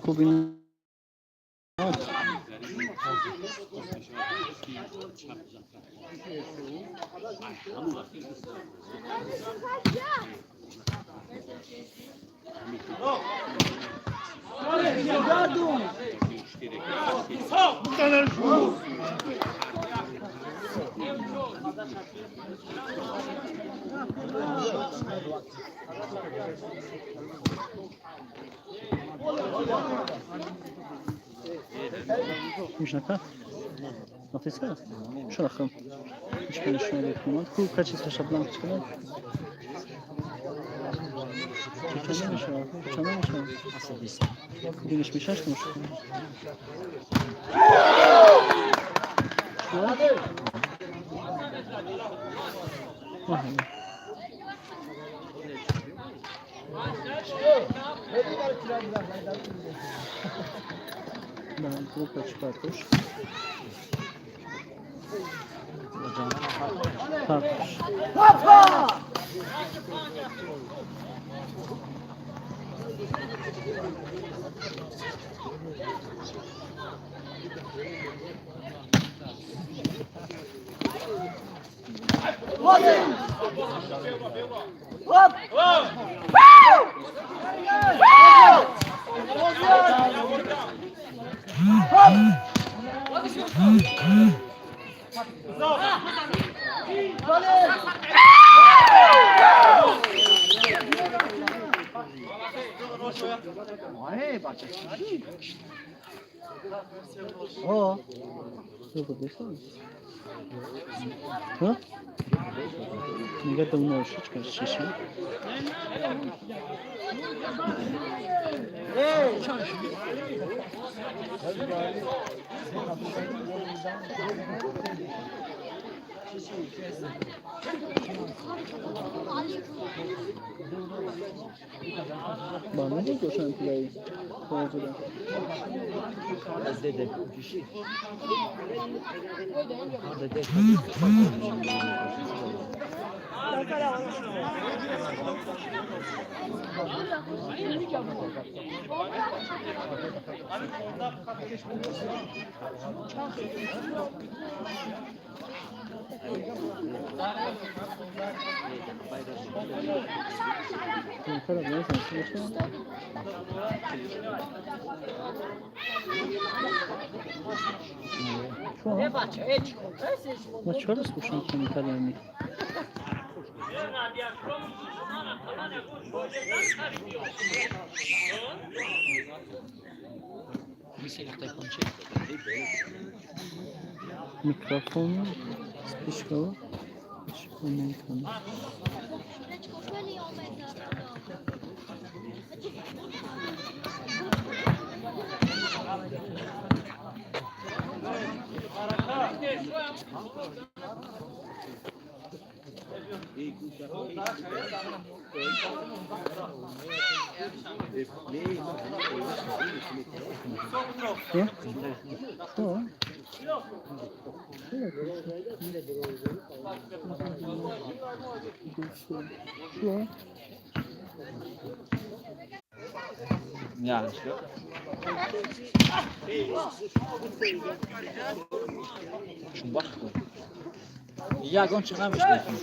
Хуб, Мишнака? Нахтиска? Шо рахам? Ичкани шумо бекунад. Ку качество шаблан чикана? Чанд мешавад? Чанд мешавад? Диниш мешаш мушкил. Группа чипартуш. Партуш. Мега давно шичка шиши. Ба не гошан плей. Ҳозира. Ма чиқадар слушам комментариями? Микрофон, спичка, наметавонам. Ягон чи намешнохтам.